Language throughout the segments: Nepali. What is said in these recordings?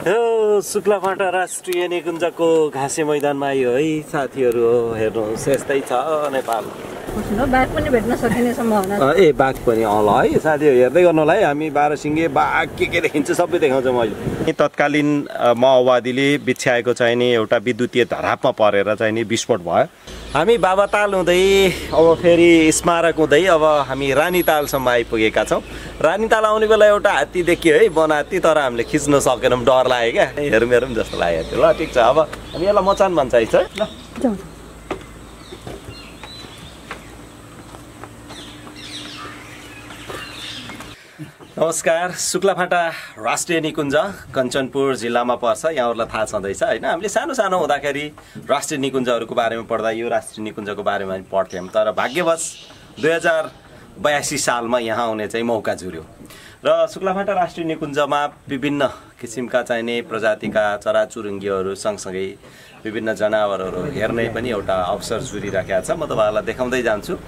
शुक्लाफाटा राष्ट्रिय निकुञ्जको घाँसे मैदानमा आयो है साथीहरू। हेर्नुहोस् यस्तै छ नेपाल। बाघ पनि भेट्न सकिने सम्भावना ए बाघ पनि ल है साथीहरू हेर्दै गर्नु होला है। हामी 12 सिङ्गे बाघ के देखिन्छ सबै देखाउँछौँ मैले। तत्कालीन माओवादीले बिछ्याएको चाहिँ नि एउटा विद्युतीय धरापमा परेर चाहिँ नि विस्फोट भयो। हामी बाबाताल हुँदै अब फेरि स्मारक हुँदै अब हामी रानीतालसम्म आइपुगेका छौँ। रानीताल आउने बेला एउटा हात्ती देखियो है, वन हात्ती, तर हामीले खिच्न सकेनौँ, डर लाग्यो क्या। हेरौँ हेरौँ जस्तो लागेको थियो। ल ठिक छ, अब हामी यसलाई मचान भन्छ है ल। नमस्कार। शुक्लाफाटा राष्ट्रिय निकुञ्ज कञ्चनपुर जिल्लामा पर्छ। यहाँहरूलाई थाहा छँदैछ होइन। हामीले सानो सानो हुँदाखेरि राष्ट्रिय निकुञ्जहरूको बारेमा पढ्दा यो राष्ट्रिय निकुञ्जको बारेमा पढ्थ्यौँ, तर भाग्यवश 2082 सालमा यहाँ आउने चाहिँ मौका जुर्यो र शुक्लाफाटा राष्ट्रिय निकुञ्जमा विभिन्न किसिमका चाहिने प्रजातिका चराचुरुङ्गीहरू सँगसँगै विभिन्न जनावरहरू हेर्ने पनि एउटा अवसर जुरिराखेको छ। म तपाईँहरूलाई देखाउँदै जान्छु।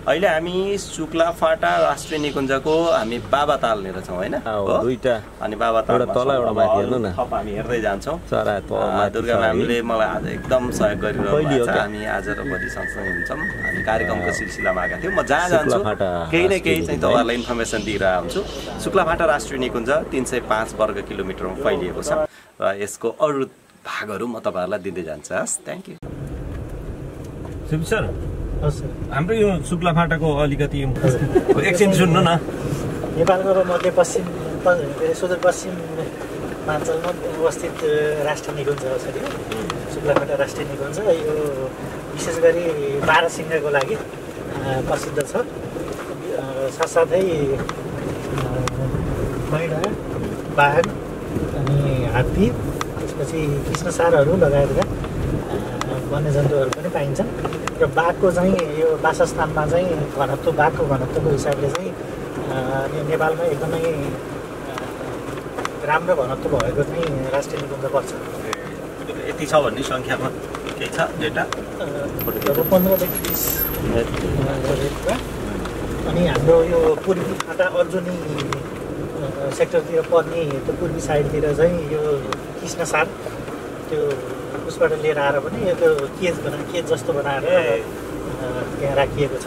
अहिले हामी शुक्लाफाटा राष्ट्रिय निकुञ्जको हामी बाबातालनिर छौँ होइन। दुईटा अनि बाबाताल तल एउटा माथि हेर्नु न। हामी हेर्दै जान्छौँ। दुर्गा म्यामले मलाई आज एकदम सहयोग गरिरहेको छ। हामी आज र भोलि सँगसँगै हुन्छौँ। हामी कार्यक्रमको सिलसिलामा आएका थियौँ। म जहाँ जान्छु केही न केही चाहिँ तपाईँहरूलाई इन्फर्मेसन दिइरहेको हुन्छु। शुक्लाफाटा राष्ट्रिय निकुञ्ज 305 वर्ग किलोमिटरमा फैलिएको छ र यसको अरू भागहरू म तपाईँहरूलाई दिँदै जान्छु। हस्, थ्याङ्क यू। शिव सर, हाम्रो यो शुक्लाफाटाको अलिकति एकछिन सुन्नु न। नेपालको मध्यपश्चिम सुदूरपश्चिमाञ्चलमा अवस्थित राष्ट्रिय निकुञ्ज हो यो शुक्लाफाटा राष्ट्रिय निकुञ्ज। यो विशेष गरी 12 सिङ्गको लागि प्रसिद्ध छ। साथसाथै मैना, बाघ अनि हात्ती, त्यसपछि कृष्णसारहरू लगायतका वन्यजन्तुहरू पनि पाइन्छन्। र बाघको चाहिँ यो वासस्थानमा चाहिँ बाघको घनत्वको हिसाबले चाहिँ नेपालमा एकदमै राम्रो घनत्व भएको चाहिँ राष्ट्रिय निकुञ्ज पर्छ। यति छ भन्ने सङ्ख्यामा केही छ डेटा? 15 देखि 20 अनि हाम्रो यो पूर्वी फाटा अर्जुनी सेक्टरतिर पर्ने त्यो पूर्वी साइडतिर चाहिँ यो कृष्णसार त्यो उसबाट लिएर आएर पनि त्यो केज जस्तो बनाएर त्यहाँ राखिएको छ।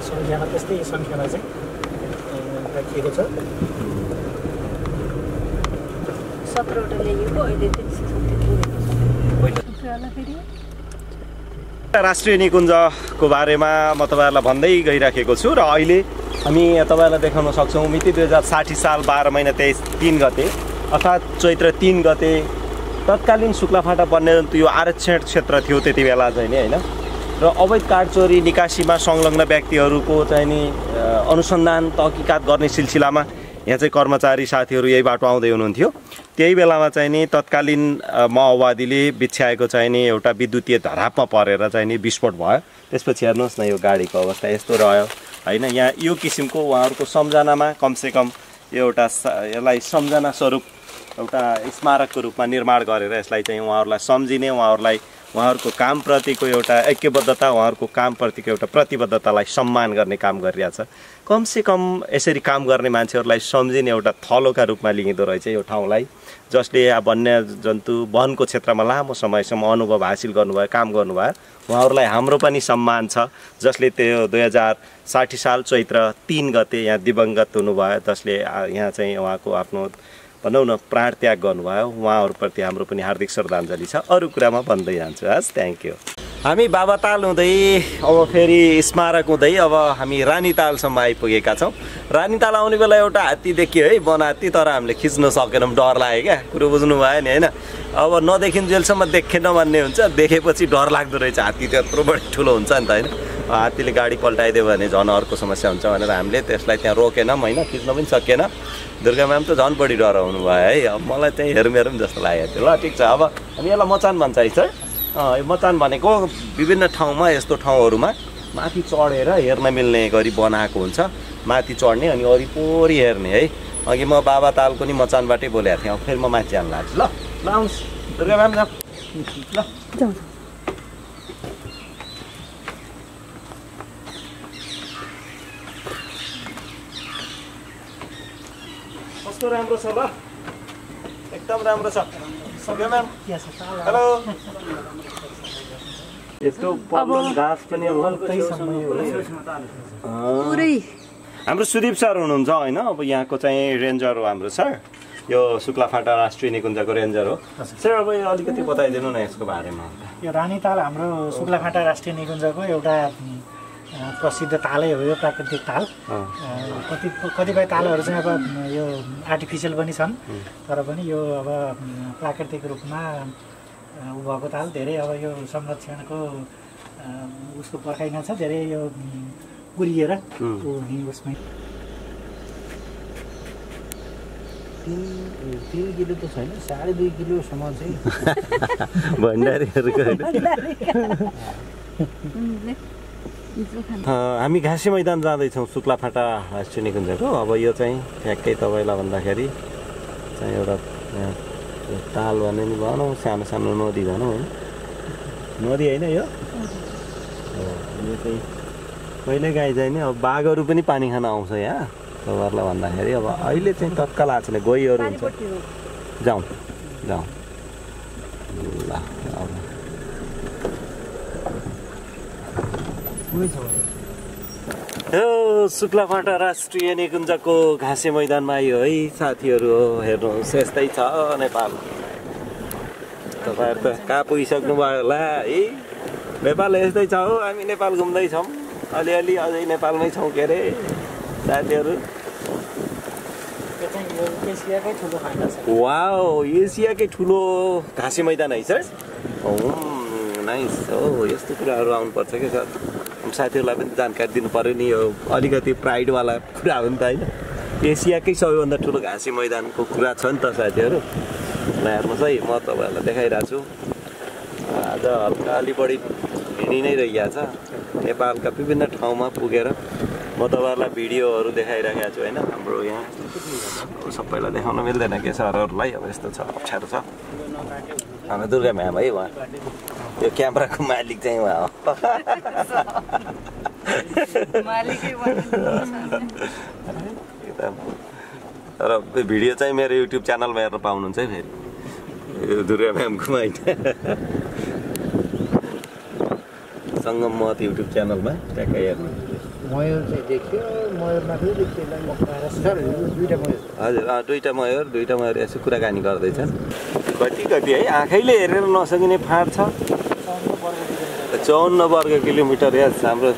सङ्ख्यामा त्यस्तै सङ्ख्यामा चाहिँ राखिएको छ। 17वटा ल्याइएको अहिले राष्ट्रिय निकुञ्जको बारेमा म तपाईँहरूलाई भन्दै गइराखेको छु र अहिले हामी तपाईँहरूलाई देखाउन सक्छौँ। मिति 2060 साल 12 महिना 3 गते अर्थात् चैत्र 3 गते तत्कालीन शुक्लाफाटा वन्यजन्तु यो आरक्षण क्षेत्र थियो त्यति बेला चाहिँ नि होइन। र अवैध काठ चोरी निकासीमा संलग्न व्यक्तिहरूको चाहिँ नि अनुसन्धान तहकिकात गर्ने सिलसिलामा यहाँ चाहिँ कर्मचारी साथीहरू यही बाटो आउँदै हुनुहुन्थ्यो। त्यही बेलामा चाहिँ नि तत्कालीन माओवादीले बिछ्याएको चाहिँ नि एउटा विद्युतीय धरापमा परेर चाहिँ नि विस्फोट भयो। त्यसपछि हेर्नुहोस् न यो गाडीको अवस्था यस्तो रह्यो होइन। यहाँ यो किसिमको उहाँहरूको सम्झनामा कमसेकम एउटा यसलाई सम्झना स्वरूप एउटा स्मारकको रूपमा निर्माण गरेर यसलाई चाहिँ उहाँहरूलाई सम्झिने, उहाँहरूको कामप्रतिको एउटा ऐक्यबद्धता, उहाँहरूको कामप्रतिको एउटा प्रतिबद्धतालाई सम्मान गर्ने काम गरिरहेछ। कमसेकम यसरी काम गर्ने मान्छेहरूलाई सम्झिने एउटा थलोका रूपमा लिइँदो रहेछ यो ठाउँलाई, जसले वन्यजन्तु वनको क्षेत्रमा लामो समयसम्म अनुभव हासिल गर्नुभयो, काम गर्नुभयो। उहाँहरूलाई हाम्रो पनि सम्मान छ, जसले त्यो 2060 साल चैत्र 3 गते यहाँ दिवंगत हुनुभयो, जसले यहाँ चाहिँ उहाँको आफ्नो भनौँ न प्राण त्याग गर्नुभयो। उहाँहरूप्रति हाम्रो पनि हार्दिक श्रद्धाञ्जली छ। अरू कुरामा भन्दै जान्छु। हस्, थ्याङ्क यू। हामी बाबाताल हुँदै अब फेरि स्मारक हुँदै अब हामी रानीतालसम्म आइपुगेका छौँ। रानीताल आउने बेला एउटा हात्ती देखियो है, वन हात्ती, तर हामीले खिच्न सकेनौँ, डर लाग्यो क्या। कुरो बुझ्नु भयो नि होइन। अब नदेखिन्जेलसम्म देखेन भन्ने हुन्छ, देखेपछि डर लाग्दो रहेछ। हात्ती त्यत्रो बढी ठुलो हुन्छ नि त होइन। हात्तीले गाडी पल्टाइदियो भने झन् अर्को समस्या हुन्छ भनेर हामीले त्यसलाई त्यहाँ रोकेनौँ होइन, खिच्न पनि सकेन। दुर्गा म्याम त झन् बढी डराउनु भयो है। अब मलाई चाहिँ हेरौँ जस्तो लागेको थियो। ल ठिक छ, अब हामी यसलाई मचान भन्छ है सर। यो मचान भनेको विभिन्न ठाउँमा यस्तो ठाउँहरूमा माथि चढेर हेर्न मिल्ने गरी बनाएको हुन्छ। माथि चढ्ने अनि वरिपरि हेर्ने है। अघि म बाबातालको नि मचानबाटै बोलेको थिएँ, अब फेरि म माथि जान लाग्छु। ल आउनुहोस् दुर्गा म्याम, ल कस्तो राम्रो छ ल एकदम राम्रो छ सक्यो म्याम हेलो यस्तो पब्लिक घाँस पनि पुरै हाम्रो सुदीप सर हुनुहुन्छ होइन अब यहाँको चाहिँ रेन्जर हो हाम्रो सर यो शुक्लाफाटा राष्ट्रिय निकुञ्जको रेन्जर हो सर अब यो अलिकति बताइदिनु न यसको बारेमा यो रानीताल हाम्रो शुक्लाफाटा राष्ट्रिय निकुञ्जको एउटा प्रसिद्ध तालै हो यो प्राकृतिक ताल कतिपय तालहरू चाहिँ अब यो आर्टिफिसियल पनि छन् तर पनि यो अब प्राकृतिक रूपमा भएको ताल धेरै अब यो संरक्षणको उसको पर्खाइमा छ धेरै यो कुरिएर उसमै 3 किलो त छैन 2.5 किलोसम्म चाहिँ भण्डारीहरूको हामी घाँसे मैदान जाँदैछौँ शुक्लाफाटा राष्ट्रिय निकुञ्जको अब यो चाहिँ ठ्याक्कै तपाईँलाई भन्दाखेरि चाहिँ एउटा ताल भने नि भनौँ सानो सानो नदी भनौँ होइन नदी होइन यो चाहिँ कहिले काहीँ चाहिँ नि अब बाघहरू पनि पानी खान आउँछ यहाँ तपाईँहरूलाई भन्दाखेरि अब अहिले चाहिँ तत्काल आएको छैन गोहीहरू हुन्छ जाउँ जाउँ ल यो शुक्लाफाटा राष्ट्रिय निकुञ्जको घाँसे मैदानमा आयो है साथीहरू हो हेर्नुहोस् यस्तै छ नेपाल तपाईँहरू त कहाँ पुगिसक्नु भयो होला है नेपाल यस्तै छ हो हामी नेपाल घुम्दैछौँ अलिअलि अझै नेपालमै छौँ के अरे साथीहरू वाओ एसियाकै ठुलो घाँसे मैदान है सर नाइस हो यस्तो कुराहरू आउनुपर्छ क्या सर साथीहरूलाई पनि जानकारी दिनु पऱ्यो नि यो अलिकति प्राइडवाला कुरा हो नि त होइन एसियाकै सबैभन्दा ठुलो घाँसे मैदानको कुरा छ नि त साथीहरू हेर्नुहोस् है म तपाईँहरूलाई देखाइरहेको छु आज हल्का अलि बढी हिँडी नै रहिएको छ नेपालका विभिन्न ठाउँमा पुगेर म तपाईँहरूलाई भिडियोहरू देखाइरहेको छु होइन हाम्रो यहाँ सबैलाई देखाउन मिल्दैन के सरहरूलाई अब यस्तो छ अप्ठ्यारो छ हाम्रो दुर्गा म्याम है उहाँ यो क्यामेराको मालिक चाहिँ उहाँ हो तर भिडियो चाहिँ मेरो युट्युब च्यानलमा हेर्न पाउनुहुन्छ है फेरि यो दुर्गा म्यामको होइन सङ्गम मत युट्युब च्यानलमा ट्याक्कै हेर्नु मयूर चाहिँ देख्यो मयूरमा फेरि हजुर दुईवटा मयूर यसो कुराकानी गर्दैछन् कति है आँखैले हेरेर नसकिने फाँट छ 54 वर्ग किलोमिटर यस हाम्रो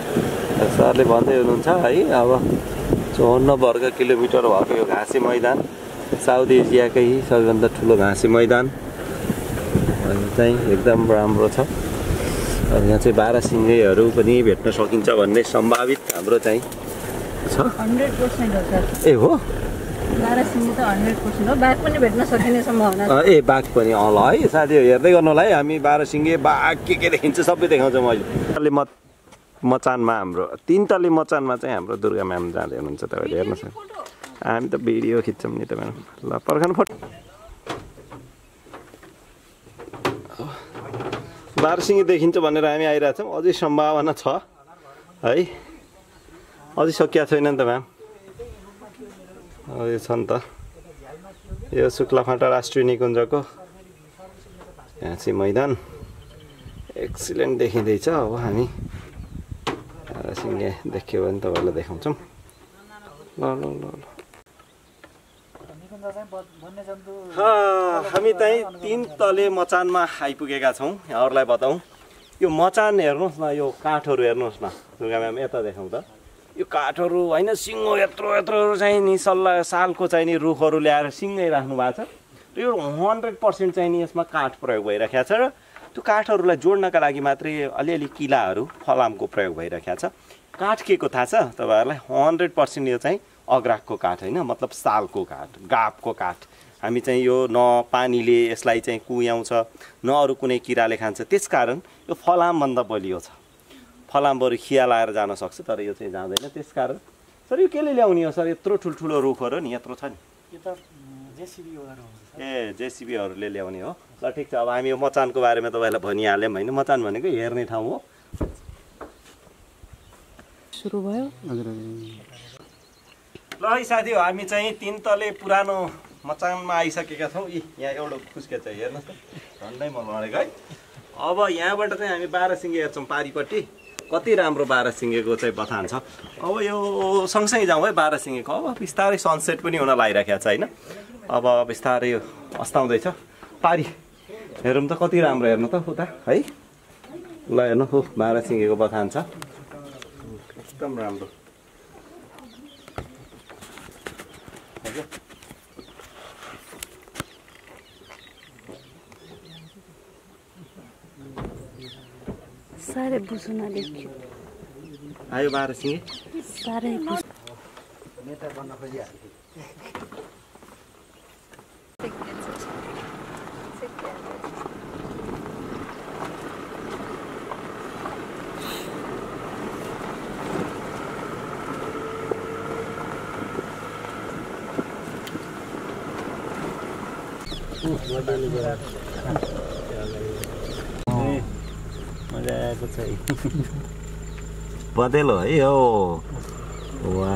सरले भन्दै हुनुहुन्छ है अब 54 वर्ग किलोमिटर भएको यो घाँसे मैदान साउथ एसियाकै सबैभन्दा ठुलो घाँसे मैदान चाहिँ एकदम राम्रो छ यहाँ चाहिँ 12 सिङ्गैहरू पनि भेट्न सकिन्छ भन्ने सम्भावित हाम्रो चाहिँ छ 100% हो सर ए हो 12 सिङ्गे त 100% हो बाघ पनि भेट्न सकिने सम्भावना छ ए बाघ पनि ल है साथीहरू हेर्दै गर्नु होला है हामी 12 सिङ्गे बाघ के देखिन्छ सबै देखाउँछौँ अहिले मचानमा हाम्रो 3 तले मचानमा चाहिँ हाम्रो दुर्गा म्याम जाँदै हुनुहुन्छ तपाईँले हेर्नुहोस् हामी त भिडियो खिच्छौँ नि तपाईँ ल पर्खनु फोटो 12 सिङ्गे देखिन्छ भनेर हामी आइरहेछौँ अझै सम्भावना छ है अझै सकिया छैन नि त म्याम यो छ नि त यो शुक्लाफाटा राष्ट्रिय निकुञ्जको घाँसे मैदान एक्सिलेन्ट देखिँदैछ अब हामी सिङ्गे देख्यो भने तपाईँलाई देखाउँछौँ ल ल ल ल हामी चाहिँ 3 तले मचानमा आइपुगेका छौँ यहाँहरूलाई बताउँ यो मचान हेर्नुहोस् न यो काठहरू हेर्नुहोस् न दुर्गा म्याम यता देखाउँ त यो काठहरू होइन सिङ्गो यत्रो चाहिँ नि सालको चाहिँ नि रुखहरू ल्याएर सिङ्गै राख्नु भएको छ र यो 100% चाहिँ नि यसमा काठ प्रयोग भइरहेको छ र त्यो काठहरूलाई जोड्नका लागि मात्रै अलिअलि किलाहरू फलामको प्रयोग भइरहेको छ काठ के को थाहा छ तपाईँहरूलाई 100% यो चाहिँ अग्राकको काठ होइन मतलब सालको काठ गापको काठ हामी चाहिँ यो न पानीले यसलाई चाहिँ कुयाउँछ न अरू कुनै किराले खान्छ त्यसकारण यो फलामभन्दा बलियो छ फलाम बरु खिया लाएर जान सक्छ तर यो चाहिँ जाँदैन त्यसकारण सर यो केले ल्याउने हो सर यत्रो ठुल्ठुलो रुखहरू नि यत्रो छ नि यो त जेसिबीहरू ए जेसिबीहरूले ल्याउने हो ल ठिक छ अब हामी यो मचानको बारेमा तपाईँलाई भनिहाल्यौँ होइन मचान भनेको हेर्ने ठाउँ हो सुरु भयो ल है साथी हो, हामी चाहिँ 3 तले पुरानो मचानमा आइसकेका छौँ। यहाँ एउटा खुस्के चाहिँ हेर्नुहोस् त, झन्डै मन लडेको है। अब यहाँबाट चाहिँ हामी 12 सिङ्गे हेर्छौँ पारिपट्टि। कति राम्रो 12 सिङ्गेको चाहिँ बथान छ। अब यो सँगसँगै जाउँ है 12 सिङ्गेको। अब बिस्तारै सनसेट पनि हुन लागिराखेको छ होइन। अब बिस्तारै अस्ताउँदैछ। पारी हेरौँ त कति राम्रो, हेर्नु त उता है। ल हेर्नु हो 12 सिङ्गेको बथान छ, एकदम राम्रो। साह्रै बुझ्न देखियो आयो 12 सिङ्गे साह्रै नेता बन्न खोजिहाल्यो। मजा आएको छ बँदेलो है हो। वा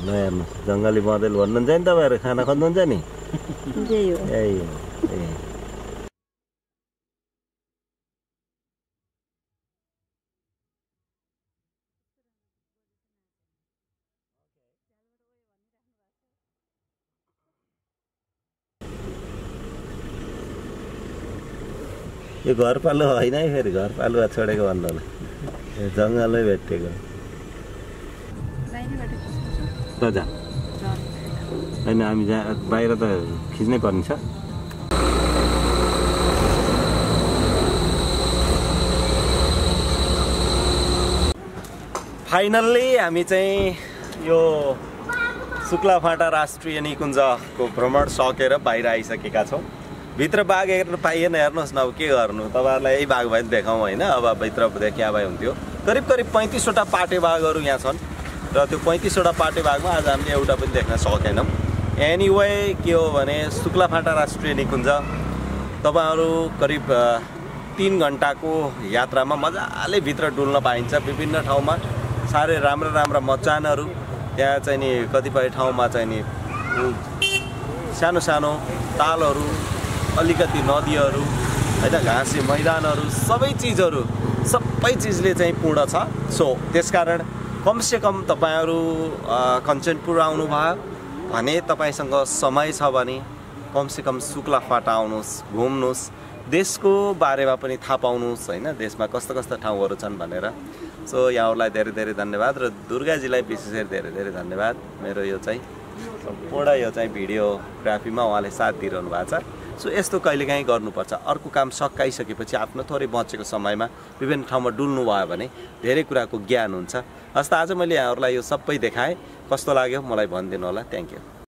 ल हेर्नु जङ्गली बँदेल भन्नुहुन्छ नि तपाईँहरू, खाना खोज्नुहुन्छ नि। यही हो यही हो यो घरपालुवा होइन है, फेरि घरपालुवा छोडेको भन्नु होला, जङ्गलै भेटेको। जा होइन हामी जहाँ बाहिर त खिच्नै पर्ने छ। फाइनल्ली हामी चाहिँ यो शुक्लाफाटा राष्ट्रिय निकुञ्जको भ्रमण सकेर बाहिर आइसकेका छौँ। भित्र बाघ हेर्न पाइएन, हेर्नुहोस् न अब के गर्नु, तपाईँहरूलाई यही बाघ भए देखाउँ होइन। अब भित्र देखिया भए हुन्थ्यो। करिब 35वटा पाटे बाघहरू यहाँ छन् र त्यो 35वटा पाटे बाघमा आज हामीले एउटा पनि देख्न सकेनौँ। एनिवे के हो भने शुक्लाफाटा राष्ट्रिय निकुञ्ज तपाईँहरू करिब 3 घन्टाको यात्रामा मजाले भित्र डुल्न पाइन्छ। विभिन्न ठाउँमा साह्रै राम्रा राम्रा मचानहरू, त्यहाँ चाहिँ नि कतिपय ठाउँमा चाहिँ नि सानो सानो तालहरू, अलिकति नदीहरू होइन, घाँसे मैदानहरू, सबै चिजले चाहिँ पूर्ण छ। सो त्यसकारण कमसेकम तपाईँहरू कञ्चनपुर आउनुभयो भने तपाईँसँग समय छ भने कमसेकम शुक्लाफाटा आउनुहोस्, घुम्नुहोस्, देशको बारेमा पनि थाहा पाउनुहोस् होइन, देशमा कस्ता कस्ता ठाउँहरू छन् भनेर। सो यहाँहरूलाई धेरै धेरै धन्यवाद र दुर्गाजीलाई विशेष गरी धेरै धेरै धन्यवाद। मेरो यो चाहिँ सम्पूर्ण यो चाहिँ भिडियोग्राफीमा उहाँले साथ दिइरहनु भएको छ। सो यस्तो कहिलेकाहीँ गर्नुपर्छ। अर्को काम सकाइसकेपछि आफ्नो थोरै बचेको समयमा विभिन्न ठाउँमा डुल्नु भयो भने धेरै कुराको ज्ञान हुन्छ। हस् त आज मैले यहाँहरूलाई यो सबै देखाएँ, कस्तो लाग्यो मलाई भनिदिनु होला। Thank you.